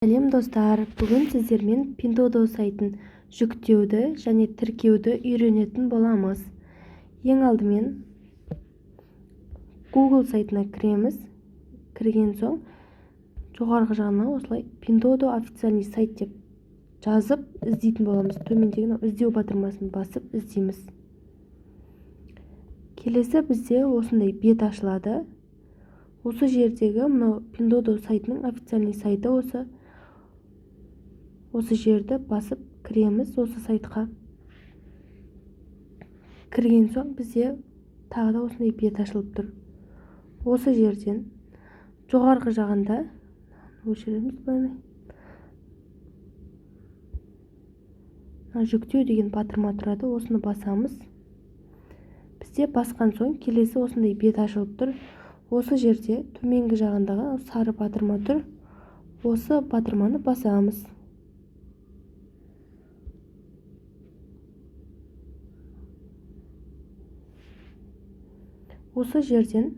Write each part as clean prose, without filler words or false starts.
Сәлем, достар! Бүгін сіздермен Пиндуодуо сайтын жүктеуді және тіркеуді үйренетін боламыз. Ең алдымен Google сайтына кіреміз. Кірген соң жоғарғы жағына осылай «Пиндуодуо официальный сайт» деп жазып іздейтін боламыз. Төмендегі іздеу батырмасын басып іздейміз. Келесі бізде осындай бет ашылады. Осы жердегі мынау Пиндуодуо сайтының официальный сайты. Осы жерді басып кіреміз. Осы сайтқа кірген соң бізде тағы да осындай бет ашылып тұр. Осы жерден жоғарғы жағында өшіреміз былай. Мына «Жүктеу» деген батырма тұрады, осыны басамыз. Бізде басқан соң келесі осындай бет ашылып тұр. Осы жерде төменгі жағындағы сары батырма тұр, осы батырманы басамыз. Осы жерден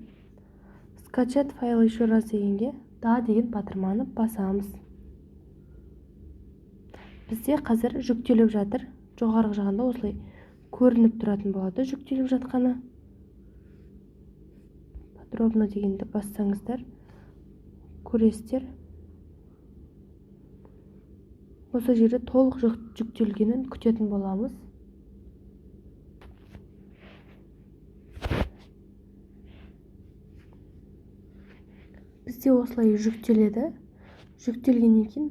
«Скачать файл еще раз» дегенге «Да» деген батырманы басамыз. Бізде қазір жүктеліп жатыр. Жоғарғы жағында осылай көрініп тұратын болады жүктеліп жатқаны. «Подробно» дегенді бассаңыздар, көресіздер. Осы жерде толық жүктелгенін күтетін боламыз. Бізде осылай жүктеледі. Жүктелгеннен кейін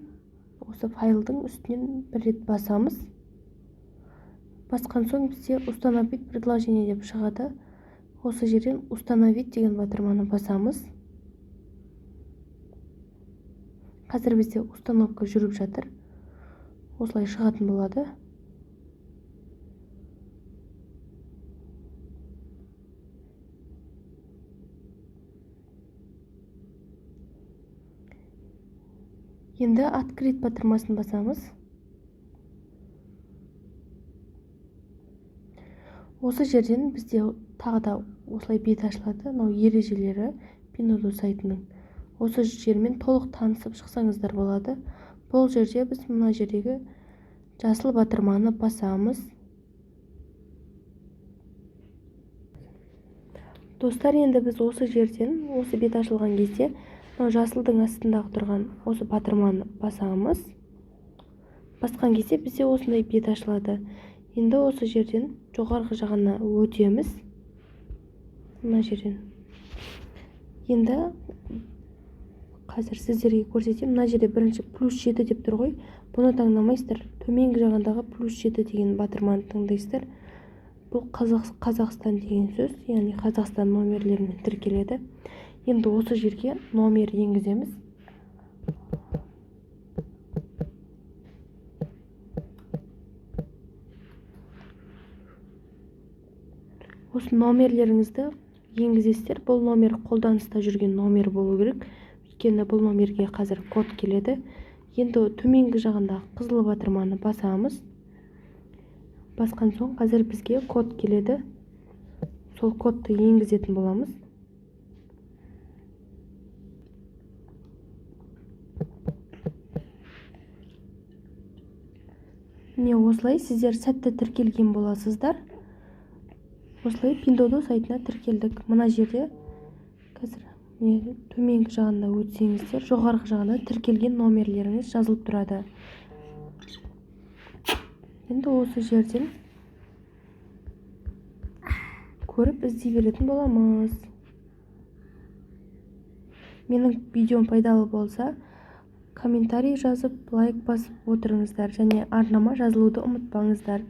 осы файлдың үстінен бір рет басамыз. Басқан соң бізде «Установить приложение» деп шығады. Осы жерден «Установить» деген батырманы басамыз. Қазір бізде установка жүріп жатыр. Осылай шығатын болады. Енді «Открыть» батырмасын басамыз. Осы жерден бізде тағы да осылай бет ашылады. Мынау ережелері Пиндуодуо сайтының. Осы жермен толық танысып шықсаңыздар болады. Бұл жерде біз мына жердегі жасыл батырманы басамыз. Достар, енді біз осы жерден, осы бет ашылған кезде, мынау жасылдың астындағы тұрған осы батырманы басамыз. Басқан кезде бізде осындай бет ашылады. Енді осы жерден жоғарғы жағына өтеміз, мына жерден. Енді қазір сіздерге көрсетемін. Мына жерде бірінші +7 деп тұр ғой, бұны таңдамайсыздар. Төменгі жағындағы +7 деген батырманы таңдайсыздар. Бұл Қазақстан деген сөз, яғни Қазақстан номерлерімен тіркеледі. Енді осы жерге номер енгіземіз. Осы номерлеріңізді енгізесіздер. Бұл номер қолданыста жүрген номер болу керек, өйткені бұл номерге қазір код келеді. Енді төменгі жағындағы қызыл батырманы басамыз. Басқан соң қазір бізге код келеді, сол кодты енгізетін боламыз. Міне, осылай сіздер сәтті тіркелген боласыздар. Осылай Пиндуодуо сайтына тіркелдік. Мына жерде қазір, міне, төменгі жағында өтсеңіздер, жоғарғы жағында тіркелген номерлеріңіз жазылып тұрады. Енді осы жерден көріп іздей беретін боламыз. Менің видеом пайдалы болса, комментарий жазып, лайк басып отырыңыздар және арнама жазылуды ұмытпаңыздар.